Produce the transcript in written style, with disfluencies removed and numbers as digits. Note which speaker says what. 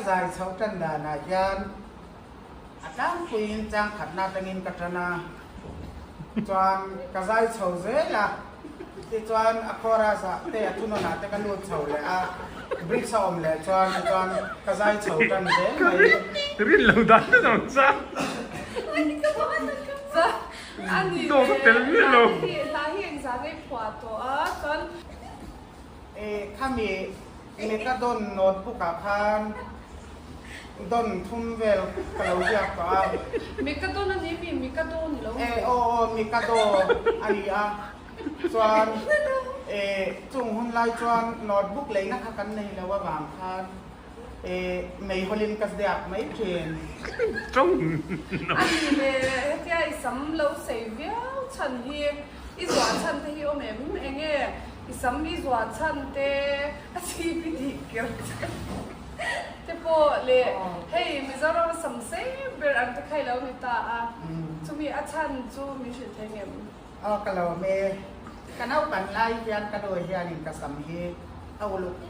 Speaker 1: Ka zai chhoh tan danah hian a tlangpuiin chang khatna atangin ka tan a, chuan ka zai chho zel a, tichuan a chorus ah te a thunawnah te ka lut chho leh a, bridge a awm leh chuan tichuan ka zai chho tan zel mai.
Speaker 2: Rin lo dan te zawng chuan dawt a tel miah lo.
Speaker 1: Khami Mekadon notebook ah khan don thum vel ka lo ziak tawh a.
Speaker 3: Mekadon a ni mi? Mikado ni lo
Speaker 1: mi? Aw aw Mikado a ni a. Chuan chung hun lai chuan notebook leina kha kan nei lo avang khan meihawlin ka ziak mai thin.
Speaker 2: Tawng.
Speaker 3: A ni le, hetia i sam lo sei viau chhan hi i zuah chhan te hi awm em? Enge I sam i zuah chhan te, a chhip i tih kir chhan te pawh leh hei Mizoram a sam sei ber ang te kha i lo ni ta a, chumi a chhan chu min hrilh thei ngem?
Speaker 1: Aw ka lawm e, ka naupan lai hian ka nu hianin ka sam hi a uluk.